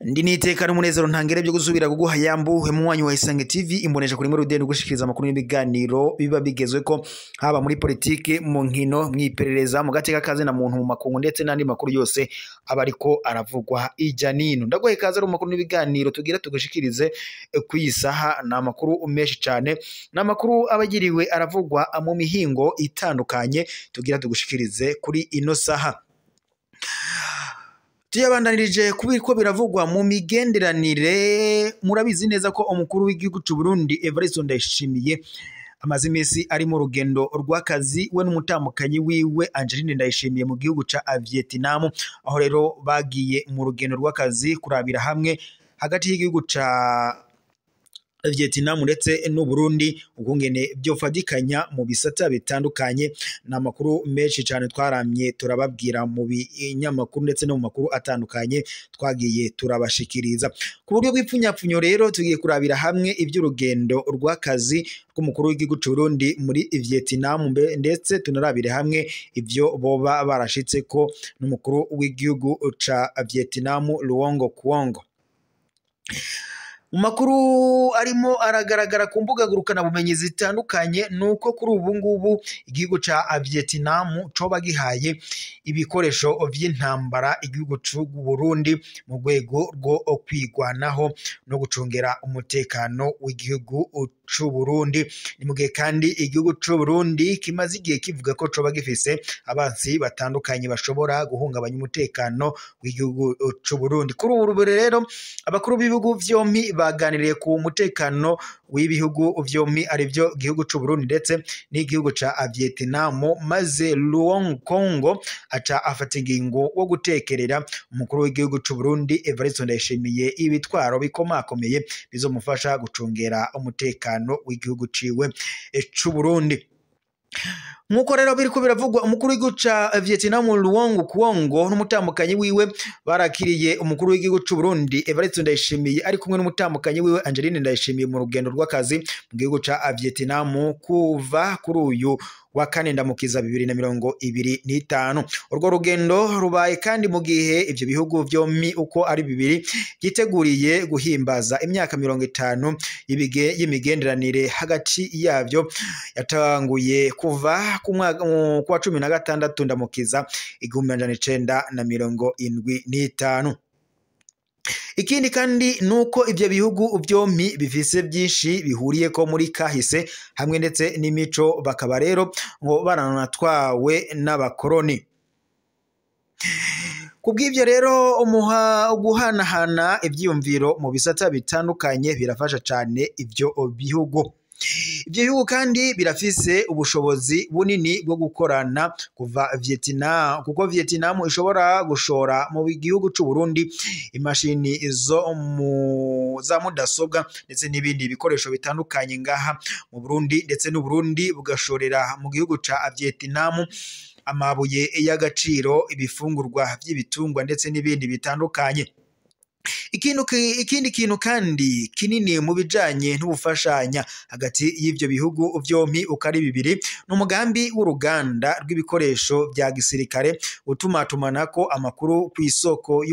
Ndi niteka n'umunezero ntangere byo gusubira kuguha yambuhe muwanyi wa Isange TV imbonesha kuri rudende gushikiriza amakuru n'ibiganiro biba bigezweko haba muri politike, mu nkino, mwiperereza, mu gateka kaze na muntu, mu makungu ndetse n'andi makuru yose aba ariko aravugwa ijya nino. Ndaguhe kaze mu makuru n'ibiganiro tugira tugushikirize kwisaha. Na makuru menshi cyane, na makuru abagiriwe aravugwa mu mihingo itandukanye tugira tugushikirize kuri ino saha. Tuyabandanirije kubiko biravugwa mu migenderanire. Murabizi neza ko umukuru w'igihugu cy'u Burundi Evariste Ndayishimiye amaze iminsi ari mu rugendo rw'akazi we n'umutamukanyi wiwe Angeline Ndayishimiye mu gihugu ca Vietnam, aho rero bagiye mu rugendo rw'akazi kurabira hamwe hagati y'igihugu ca Vietnam ndetse n'u Burundi ukungene byofadikanya mu bisata bitandukanye. Na makuru menshi cyane twaramye turababwira mu binyamakuru ndetse no mu makuru atandukanye twagiye turabashikiriza. Ku buryo bw'ipfunyapfunyo rero tugiye kurabira hamwe iby'urugendo rw'akazi rw'umukuru w'igihugu cy'u Burundi muri Vietnam, ndetse tunarabire hamwe ivyo boba barashitse ko n'umukuru w'igihugu ca Vietnam Luong Cuong. Mu makuru arimo aragaragara ku mbuga ngurukanabumenyi zitandukanye nuko kuri ubu ngubu igihugu ca Vietnam coba gihaye ibikoresho vy'intambara igihugu c'u Burundi mu rwego rwo kwigwanaho no gucungera umutekano w'igihugu c'u Burundi. Ni mu gihe kandi igihugu c'u Burundi kimaze igihe kivuga ko coba gifise abansi batandukanye bashobora guhungabanya umutekano w'igihugu c'u Burundi. Kuri ubu rero abakuru b'ibihugu vyompi baganiriye ku mutekano w'ibihugu vyompi arivyo gihugu c'u Burundi ndetse n'igihugu ca Vietnam, maze Luong Cuong aca afata ingingo wo gutekerera umukuru w'igihugu c'u Burundi Evariste Ndayishimiye ibitwaro bikomakomeye bizomufasha gucungera umutekano w'igihugu ciwe c'u Burundi. Nkuko rero biriko biravugwa, umukuru w'igihugu ca Vietnam Luong Cuong n'umutamukanyi wiwe barakiriye umukuru w'igihugu c'u Burundi Evariste Ndayishimiye ari kumwe n'umutamukanyi wiwe Angeline Ndayishimiye mu rugendo rw'akazi mu gihugu ca Vietnam kuva kuri uyu wa kane ndamukiza 2025. Urwo rugendo rubaye kandi mu gihe ivyo bihugu vyompi uko ari bibiri vyiteguriye guhimbaza imyaka 50 y'imigenderanire hagati yavyo yatanguye kuva ku wa 16 ndamukiza 1975. Ikindi kandi nuko ivyo bihugu vyompi bifise byinshi bihuriye ko muri kahise hamwe ndetse n'imico, bakaba rero ngo baranatwawe n'abakoroni. Kubw'ivyo rero guhanahana ivyiyumviro mu bisata bitandukanye birafasha cane ivyo bihugu. Ivyo bihugu kandi birafise ubushobozi bunini bwo gukorana kuva Vietnam, kuko Vietnam ishobora gushora mu gihugu c'u Burundi imashini zo mu za mudasobwa ndetse n'ibindi bikoresho bitandukanye ngaha mu Burundi, ndetse n'u Burundi bugashorera mu gihugu ca Vietnam amabuye y'agaciro, ibifungurwa vy'ibitungwa ndetse n'ibindi bitandukanye. Ikindi kintu kandi kinini mu bijanye n'ubufashanya hagati y'ivyo bihugu vyompi uko ari bibiri n'umugambi w'uruganda rw'ibikoresho vya gisirikare utumatumanako amakuru kw'isoko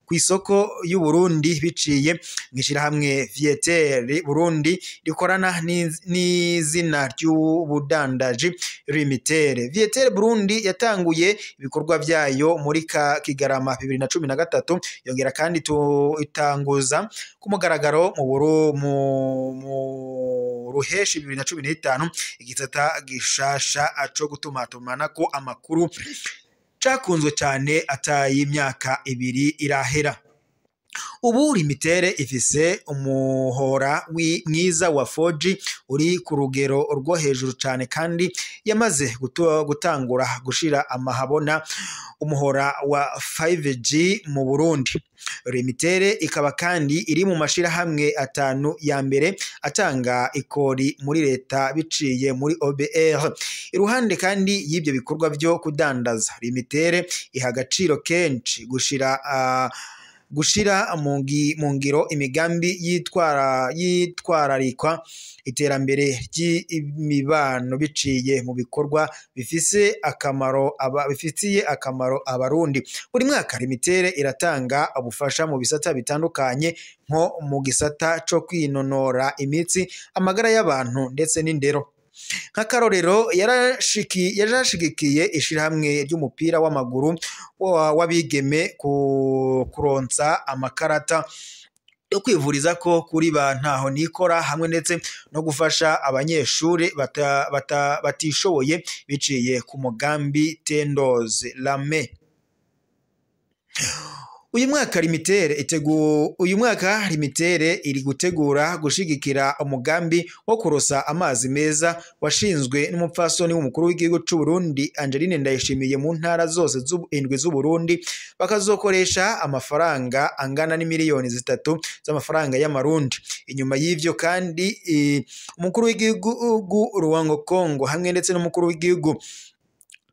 kw'isoko y'u Burundi biciye mw'ishirahamwe Vietel Burundi rikorana n'izina ry'ubudandaji Limitere. Vietel Burundi yatanguye ibikorwa vyayo muri Kigarama 2013, yongera kandi itanguza ku mugaragaro mu Ruheshi 2015 igisata gishasha co gutumatumanako amakuru cakunzwe cyane atayi imyaka ibiri irahera. Ubu Limitere ifise umuhora mwiza wa 4G uri ku rugero rwo hejuru cyane, kandi yamaze gutangura gushira amahabona umuhora wa 5G mu Burundi. Limitere ikaba kandi iri mu mashirahamwe 5 ya mbere atanga ikori muri leta biciye muri OBR. Iruhande kandi y'ibyo bikorwa byo kudandaza, Limitere iha agaciro kenshi gushira gushira mu ngiro imigambi yitwararikwa iterambere ry'imibano biciye mu bikorwa bifise akamaro bifitiye akamaro abarundi. Buri mwaka Limitere iratanga ubufasha mu bisata bitandukanye nko mu gisata co kwinonora imitsi, amagara y'abantu ndetse n'indero. Nk'akarorero yarashigikiye ishirahamwe ry'umupira w'amaguru w'abigeme kuronsa amakarata yo kwivuriza ko kuri ba ntaho nikora hamwe ndetse no gufasha abanyeshuri batishoboye biciye ku mugambi Tendoz Lame. Uyu mwaka Limitere iri gutegura gushigikira umugambi wo kurosa amazi meza washinzwe n'umupfasoni w'umukuru w'igihugu c'u Burundi Angeline Ndayishimiye mu ntara zose indwi z'u Burundi, bakazokoresha amafaranga angana n'imiliyoni 3 z'amafaranga y'amarundi. Inyuma y'ivyo kandi umukuru w'igihugu Ruwango Kongo hamwe ndetse n'umukuru w'igihugu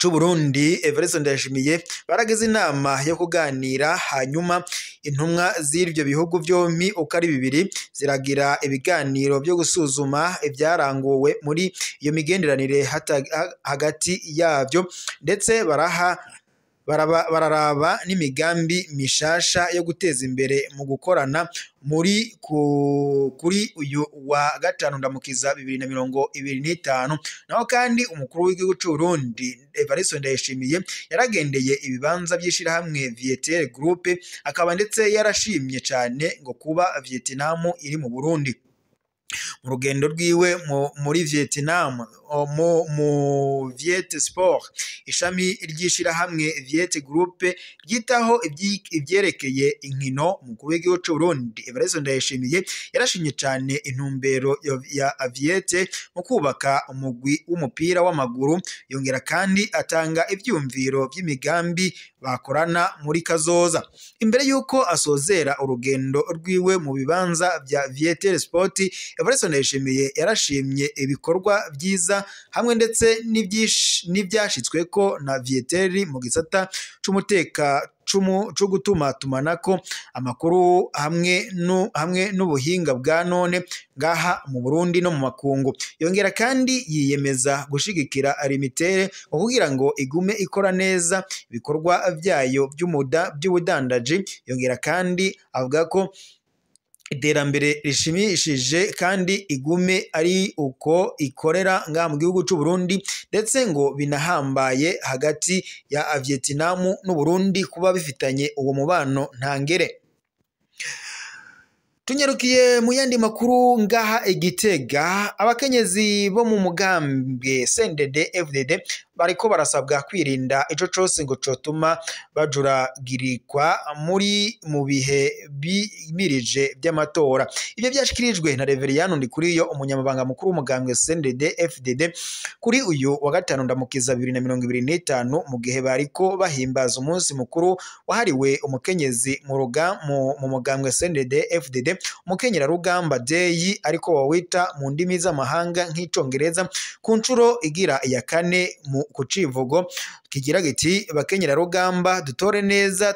c'u Burundi Evariste Ndayishimiye baragize inama yo kuganira, hanyuma intumwa z'ivyo bihugu vyompi uko ari bibiri ziragira ibiganiro byo gusuzuma ibyaranguwe muri iyo migenderanire hagati yavyo, ndetse bararaba n'imigambi mishasha yo guteza imbere mu gukorana muri kuri uyu wa 5 Ndamukiza 2025. Naho kandi umukuru w'igihugu c'u Burundi Evariste Ndayishimiye yaragendeye ibibanza by'ishirahamwe Viettel Group, akaba ndetse yarashimye cane ngo kuba Vietnam iri mu Burundi. Mu rugendo rwiwe muri Vietnam mu Viet Sport, ishami ry'ishirahamwe Viet Group ryitaho ivyerekeye inkino, umukuru w'igihugu c'u Burundi Evariste Ndayishimiye yarashimye cane intumbero ya Viet mu kubaka umugwi w'umupira w'amaguru, yongera kandi atanga ivyumviro vy'imigambi bakorana muri kazoza. Imbere yuko asozera urugendo rwiwe mu bibanza vya Viettel Sport, Evariste Ndayishimiye yarashimye ibikorwa vyiza hamwe ndetse n'ivyashitsweko na Viettel mu gisata c'umuteka co gutuma tumanako amakuru hamwe n'ubuhinga bwa none ngaha mu Burundi no mu makungu. Yongera kandi yiyemeza gushigikira Limitere kugira ngo igume ikora neza ibikorwa vyayo by'ubudandaji. Yongera kandi avuga ko iterambere rishimishije kandi igume ari uko ikorera ngaha mu gihugu c'u Burundi, ndetse ngo binahambaye hagati ya Vietnam n'u Burundi kuba bifitanye uwo mubano ntangere. Tunyarukiye mu yandi makuru ngaha Igitega, abakenyezi bo mu mugambwe CNDD FDD bariko barasabwa kwirinda ico cose ngo cotuma bajuragirikwa muri mu bihe bimirije by'amatora. Ibyo byashikirijwe na Reveriyano Ndikuriyo, umunyamabanga mukuru w'umugambwe CNDD FDD, kuri uyu wa 5 Ndamukiza 2025, mu gihe bariko bahimbaza umunsi mukuru wahariwe umukenyezi mu mugambwe CNDD FDD, umukenyerarugamba Day, ariko wawita mu ndimi z'amahanga nk'icongereza, ku nshuro igira iya 4 mu kucivugo kigira giti: bakenyerarugamba dutore neza,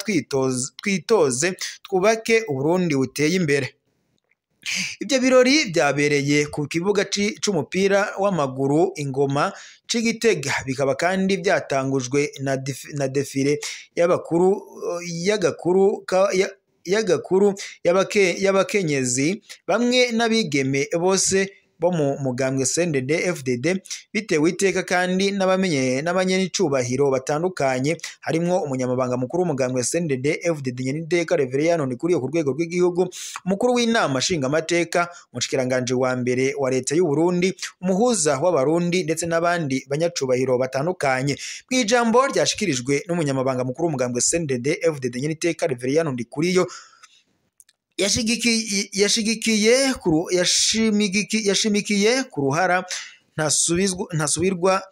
twitoze twubake Uburundi buteye imbere. Ibyo birori byabereye ku kibuga c'umupira w'amaguru Ingoma c'Igitega, bikaba kandi byatangujwe na defile y'agakuru y'abakenyezi bamwe n'abigeme bose bo mu mugambwe CNDD FDD, bitewe iteka kandi n'abanyenicubahiro batandukanye harimwo umunyamabanga mukuru w'umugambwe CNDD FDD Nyeniteka Reveriyano Ndikuriyo ku rwego rw'igihugu, umukuru w'inama nshingamateka, umushikiranganje wa mbere wa leta y'u Burundi, umuhuza w'abarundi ndetse n'abandi banyacubahiro batandukanye. Mu ijambo ryashikirijwe n'umunyamabanga mukuru w'umugambwe CNDD FDD Nyeniteka Reveriyano Ndikuriyo, yashimikiye ku ruhara ntasubirwa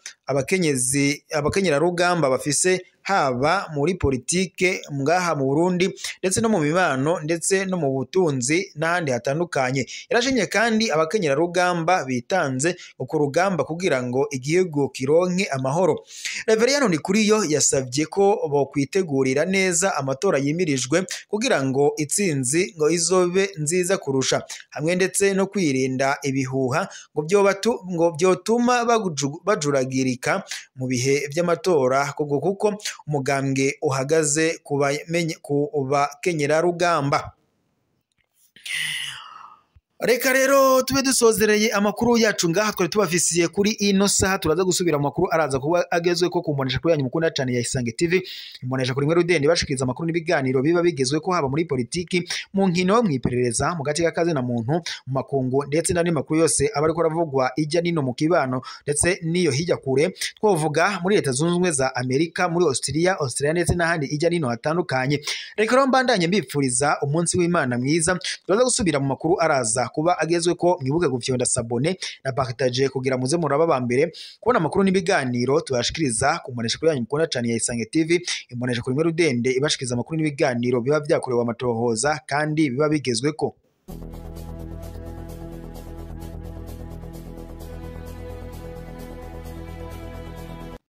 abakenyerarugamba bafise haba muri politike ngaha mu Burundi ndetse no mu mibano ndetse no mu butunzi n'ahandi hatandukanye. Yarashimye kandi abakenyerarugamba bitanze ku rugamba kugira ngo igihugu kironke amahoro. Reveriyano Ndikuriyo yasabye ko bokwitegurira neza amatora yimirijwe kugira ngo itsinzi ngo izobe nziza kurusha, hamwe ndetse no kwirinda ibihuha ngo byotuma bajuragirika mu bihe by'amatora, kuko umugambwe uhagaze ku bakenyerarugamba. Reka rero tube dusozereye amakuru yacu ngaha twari tubafisiye kuri ino saha. Turaza gusubira mu makuru araza kuba agezwe ko kumbonesha kuri yanyu mukunda cyane ya Isange TV, imbonesha kuri mwe rudende bashikiriza amakuru n'ibiganiro biba bigezwe ko haba muri politiki, mu nkino, mu iperereza, mu gati k'akazi na muntu, mu makungu ndetse n'andi makuru yose aba ariko aravugwa ijya nino mu kibano ndetse n'iyo hijya kure, twovuga muri Leta Zunze Ubumwe za Amerika, muri Australia ndetse n'ahandi ijya nino hatandukanye. Reka rero mbandanye mbipfuriza umunsi w'Imana mwiza. Turaza gusubira mu makuru araza kuba agezwe ko mwibuke gufyonda sabone na partage kugira muze muraba ba mbere kubona amakuru n'ibiganiro tubashikiriza kumbonesha kuri yanyu mukunda cyane ya Isange TV, imbonesha kuri mwe rudende ibashikiriza amakuru n'ibiganiro biba byakorewe amatohoza kandi biba bigezweko.